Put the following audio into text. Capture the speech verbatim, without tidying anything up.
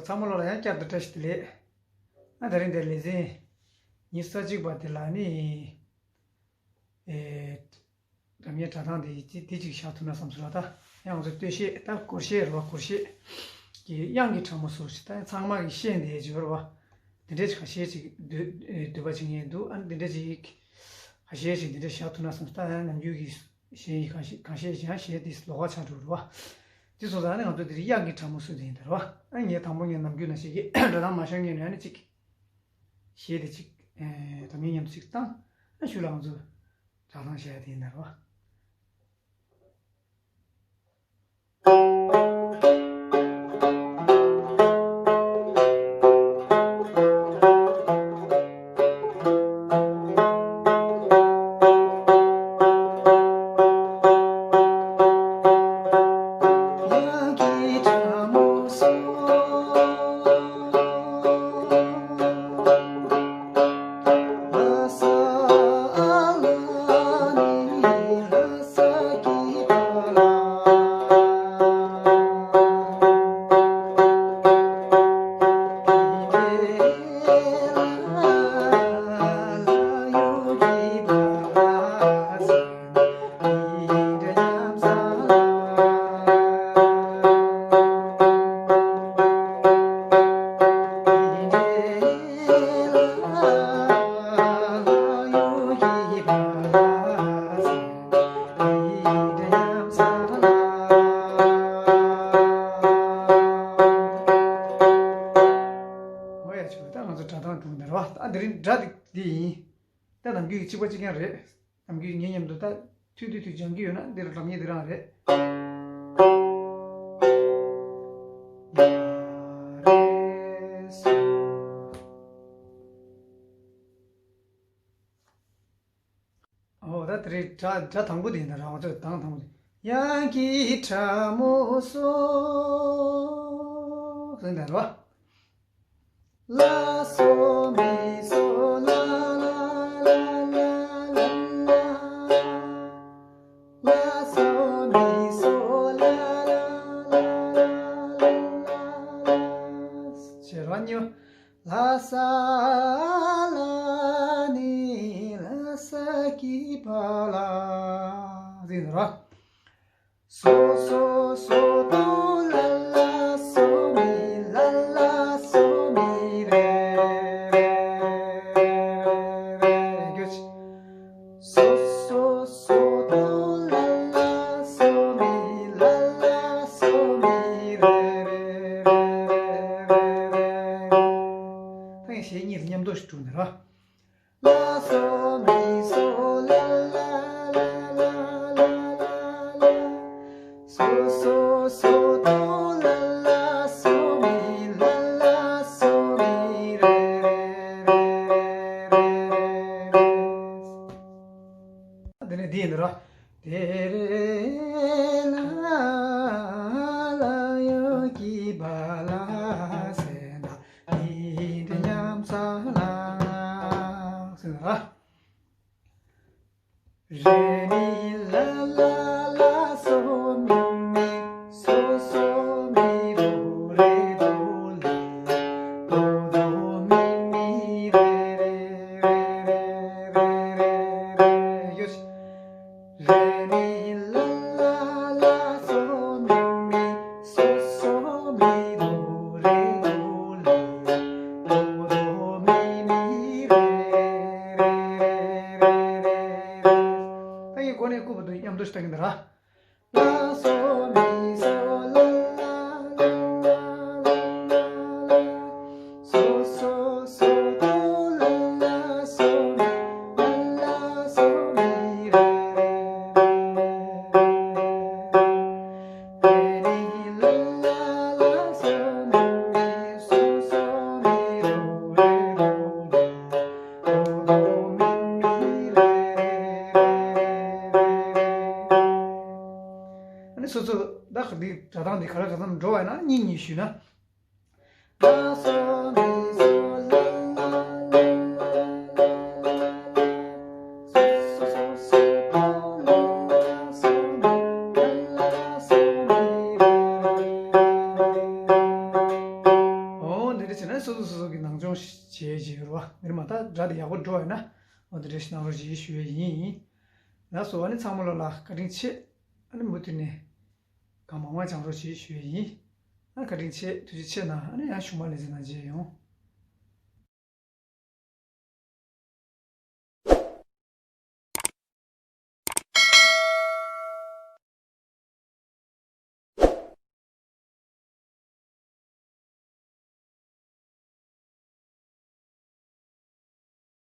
ཚང་མ་ལོ་ལ་ཡང་བསྐྱར་དུ་བཀྲ་ཤིས་བདེ་ལེགས། ཨ་དེ་རིང་འདིར་ལེ་ཚན་ཉི་ཤུ་རྩ་གཅིག་པ་དེ་ལ་ནི། ཨེ། སྒྲ་སྙན་སྒྲ་གདངས་དེ་དེ་ཅིག་བཞག་ཐུབ་ན་བསམ་སོང་ལ། ད་ཡང་ང་ཚོ་སྟོད་གཞས་ད་སྒོར་གཞས་རེད་བ། སྒོར་གཞས་ཀྱི་དབྱངས་ཀྱི་ཕྲ་མོ་སོགས་ཤིག་ད་ཚང་མ་གིས་ཤེས་བསྡད་ཀྱི་ཡོད་རེད་བ། དེ་འདྲས་ཅིག་ཁ་ཤས་ཅིག་འདོད་འདོད་པ་བྱེད་མཁན་འདུག་ཨ་ནི་དེ་འདྲས་ཅིག་ཁ་ཤས་ཅིག་དེ་འདྲས་བཞག་ཐུབ་ན་བསམ་སོང་། ད་ཡང་ནམ་རྒྱུན་གྱི་གཞས་ཡིན། གང་ཤེས་གང་ཤེས་ཀྱང་གཞས་དེ་ལོགས་ཀ་ཆགས་འགྲོ་རེད་བ། དེ་སོང་ཙང་ནི་ང་ཚོ་དེ་རིང་དབྱངས་ཀྱི་ཕྲ་མོ་བཟོས་དེ་ཡིན་ད་རེད་བ། ཨ་ངས་དང་པོ་ངས་ནམ་རྒྱུན་ནང་བཞིན་གྱི་སྒྲ་གདངས་མ་ཤར་སྔོན་ནས་ཨ་ནི་ཅིག་གཞས་དེ་ཅིག་ཨེ། སྒྲ་སྙན་མཉམ་དུ་ཅིག་བཏང་། ཨ་ཤུལ་ལ་ང་ཚོ་སྒྲ་གདངས་བཤད་ཡ་དེ་ཡིན་ད་རེད་བ། འོ་ཡ་ཆོག་ད་ང་ཚོ་སྒྲ་གདངས་དྲུག་འདི་རེད་བ། ད་འདི་རིང་སྒྲ་འདི་འདི་ཡིན། ད་ནམ་རྒྱུན་གྱི་གཅིག་པ་གཅིག་རྐྱང་རེད། ནམ་རྒྱུན་ངའི་མཉམ་དུ་ད་ཐུང་ཐུང་ཐུང་སྦྱང་གི་ཡོད་ན་འདིར་སྒྲ་སྙན་འདི་རང་རེད། ཨོ་ད་དེ་རིང་སྒྲ་སྒྲ་དང་པོ་དེ་ཡིན་ད་རང་ཚོ་དང་དང་པོ་དེ། དབྱངས་ཀྱི་ཕྲ་མོ་སོགས་ཟེར་འདི་རེད་བ། ལ་སོ་མི་སོ་ལ་ལ་ལ་ལ་ལ། ལ་སོ་མི་སོ་ལ་ལ་ལ་ལ་ལ་ལ། ཞེས་ར་གཉིས་པ། ལ་ས་ལ་ནི་ལ་ས་ཀི་པ་ལ་ཟེར་འདི་རེད་བ། སོ་སོ་སོ་དོ་ལ་ལ་སོ་མི་ལ་ལ་སོ་མི་རེ་རེ་རེ་རེ། སོ་སོ་སོ་དོ་ལ་ལ་སོ་མི་ལ་ལ་སོ་མི་རེ་རེ་རེ་རེ། ད་ངས་གཞས་གཉིས་ལ་མཉམ་དུ་ཞིག་བསྒྲུགས་ནས་ར། ལ་སོ་མི་སོ་ལ་ལ་ལ་ལ་ལ་ལ། སོ་སོ་སོ་དོ་ལ་ལ་སོ་མི་ལ་ལ་སོ་མི་རེ་རེ་རེ་རེ་རེ། དེ་ནས་འདི་ཡིན་ད་ར། དེ་རེ་ལ་ལ་ཡོ་གི་བ་ལ་སེ་ན། ནི་འདི་ཉམས་ས་ལ་ཟེར་ན། རེ་མི་ལ་ལ་ལ་སོ་མི་མི་སོ་སོ་མི་རོ་རེ་རོ་ལེ་རོ་རོ་མི་མི་རེ་རེ་རེ་རེ་རེ་ཡོ་ཤི། རེ་མི་ལ་ལ་ལ་སོ་མི་མི་སོ་སོ་མི་རོ་རེ་རོ་ལེ་རོ་རོ་མི་མི་རེ་རེ་རེ་རེ་རེ། ད་ཡི་གོ་ནས་ཀུ་བུ་དུ་མཉམ་དུ་ཞིག་བཏང་གི་འདི་ར། ལ་སོ་མི་སོ་ལ་ལ་ལ་ལ་ལ། སོ་སོ་སོ་དོ་ལ་ལ་སོ་མི་ལ་ལ་སོ་མི་རེ་རེ་རེ་རེ་རེ་ལ་ལ་ལ་སོ་མི་མི་སོ་སོ་མི་རོ་རེ་རོ་ལེ་རོ་རོ་མི་མི་རེ་རེ་རེ་རེ་རེ། ཨ་ནི་སོ་སོ་ད་ག་འདི་སྒྲ་གདངས་འདི་ག་ལ་ག་ཙམ་འགྲོ་བ་ཡིན་ན་གཉིས་གཉིས་ཞུས་ན། བྱས་ན་སོ་སོ་སོ་སོ་གི་ནང་སྦྱོང་བྱེད་བྱེད་ཡོད་རེད་བ། འདིར་མ་ད་སྒྲ་དེ་ཡག་པོ་འགྲོ་ཡོད་ན་འོ་དེ་འདྲ་ཞིག་གནང་རོགས་ཞེས་ཞུ་ཡས་ཡིན། ལགས་སོ། ཨ་ནི་ཚང་མ་ལོ་ལ་བཀའ་དྲིན་ཆེ། ཨ་ནི་མུ་མཐུད་ནས་གང་མང་མང་སྦྱང་རོགས་ཞེས་ཞུ་ཡས་ཡིན། ཨ་བཀའ་དྲིན་ཆེ། ཐུགས་རྗེ་ཆེ་གནང་། ཨ་ནི་ཡང་གཞུག་མ་ལེ་ཚན་ནང་མཇལ་ཡོང་།